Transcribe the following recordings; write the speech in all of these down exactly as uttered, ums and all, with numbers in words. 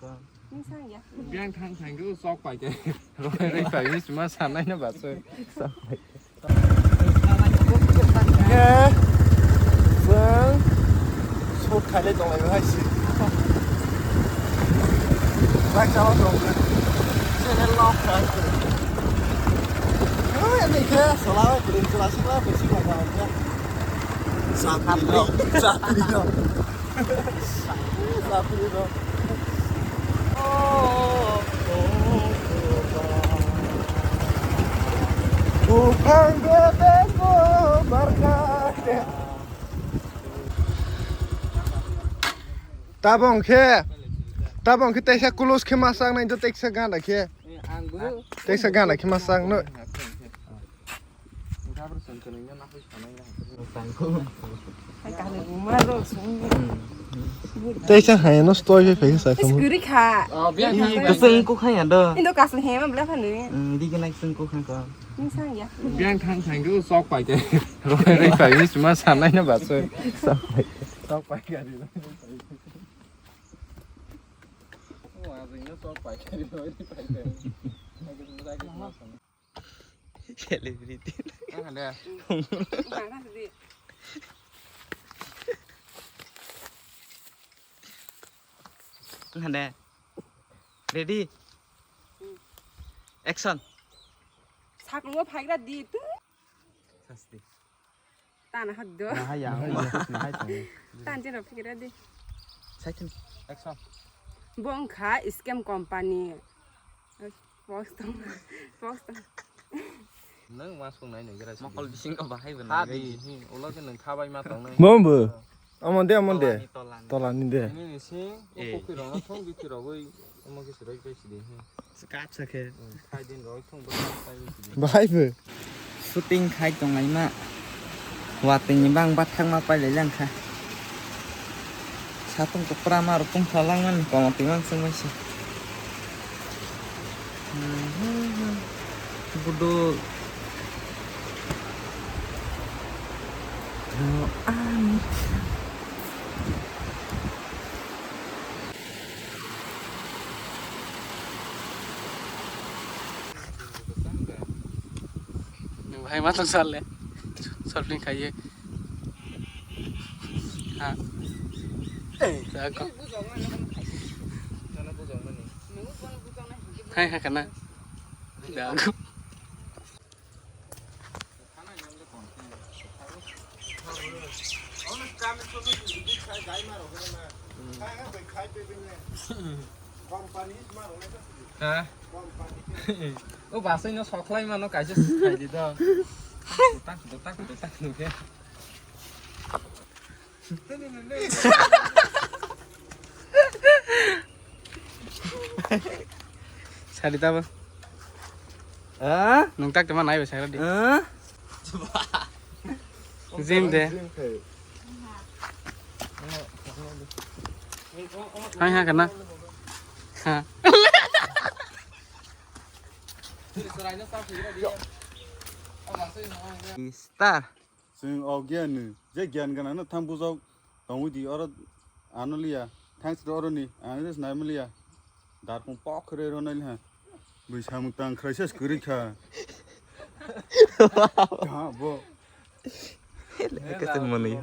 Biyang thang thang khe chok pai khe. Roi roi pai mi sima sanai na baso. Chok pai. Khe chwng shoot khailai tonglai hai si. Bike chalo tong. Channel lock khai. Oi, ani khe sola bai kring chwla sikla bai sikla bai khe. Sapri no, sapri no. Sapri no. Buphang bebek bo barkha. Tabong khe, tabong khe teisa close khe ma chak nai, teisa gana khe. Teisa gana khe ma chak no. Teisa hai no stoi phai phai sa khamu. Kwswng kuk hai ya do. Indo kasli hema bla phanu. Di gana kwswng kuk hai ko. Biyang thang thang khe chok pai khe. Roi roi pai mi sima sanai na baso. Chok pai. Chok pai khe. Celebrity. Ang hande. Ang hande. Ready? Action. Saklungo phaigra di tu. Sasti. Tana haddo. Naha ya, naha ya, naha ya. Tan jero phikira di. Saitin. Action. Bongkha scam company. Post tong. Post tong. Nang ma sung nai nang gira. Mokol bising ko bahai bana. Ha di, hi, ulo ke nang thabai ma tong nai. Bombo. Amon de, amon de. Tolani, tolani. Tolani de. Ini ni sing, eh. Pokirok no thong bikirok oi. Omo khe se roi pai sidi, hmm. Kap sa khe. Hmm, khai din roi thung bo khai sidi. Bahai bo. Shooting khai tong lai ma. Watwi ni bang bathang ma pai lai lang kha. Satung kopra ma rok tung phalang man komo twi mang sung bai se. Budu. Ani. Nung hai ma tong sal le. Surfing khai ye. Ha. Eh, jago. Hai ha kana. Jago. Ha? O basai no soklai mano kaisa khai di do. Dotak, dotak, dotak nukhe. Sari tabo. Ah? Nung tak teman ayo sari di. Ah? Gym de. Hai ha kana. Ha. Star. Chwng o giyan ni, je giyan gana no thang bujok tongwi di oro ano liya, thang siro oro ni, ano je snai maliya, darkong pok khere ro nai ha, bui samung tang khrai ses kwrwi kha. Ha, bo. Kete mani.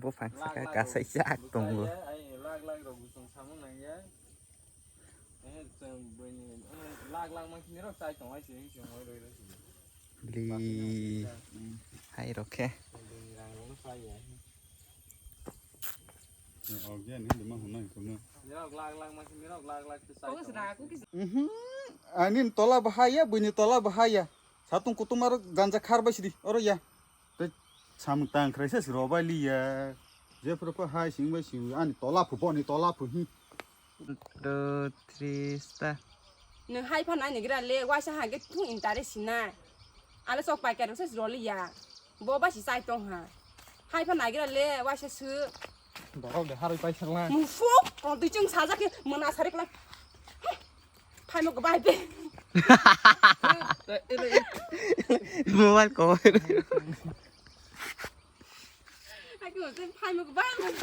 Bo phang saka kasai sak tongo. Li hai rokhe. Mhm. Ani tola bahaya, buini tola bahaya. Satung kutung aro ganja khar bai sidi, oro ya. Tei samung tang khraisa si robai liya. Jephru pha hai sing bai sing ani tola phu boni tola phu hi. Two, three, start. Nwng hai pha nai nigra le waisa ha ge thung intare sinai. Ale sok pai kero se roli ya. Bo ba si sai tong ha. Hai pha nai gira le waisa su. Borok de haroi pai serla. Mufu, kon tu chung saja ke mana sarik la. Phaima kwbai de. Mobile cover. Aku je phaima kwbai.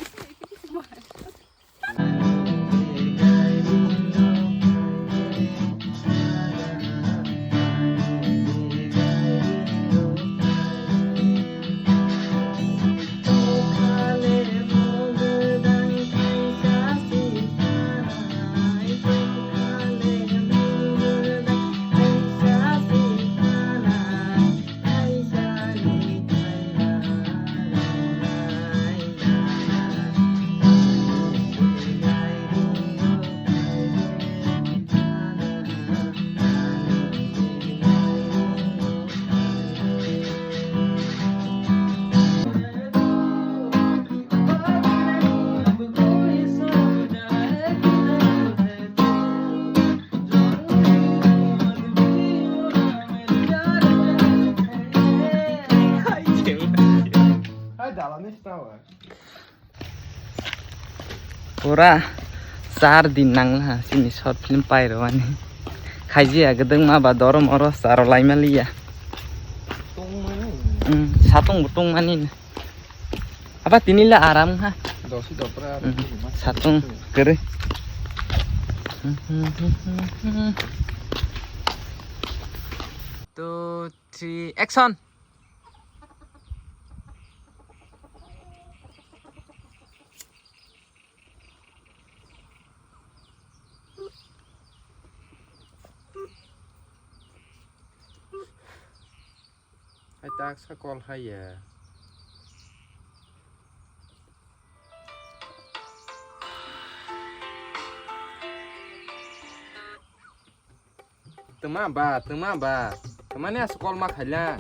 Pura char din nangla chini short film pairwani. Khaijia gwdwngma ba dorom oro charo laimaliya. Tongmani. Hmm, satung bo tongmani. Aba tini la aram ha. Dosi dopra aram. Hmm, satung kwrwi. Two, three, action. Hai tak sa call hai ya. Tuma ba, tuma ba. Tuma ni as call ma khaila.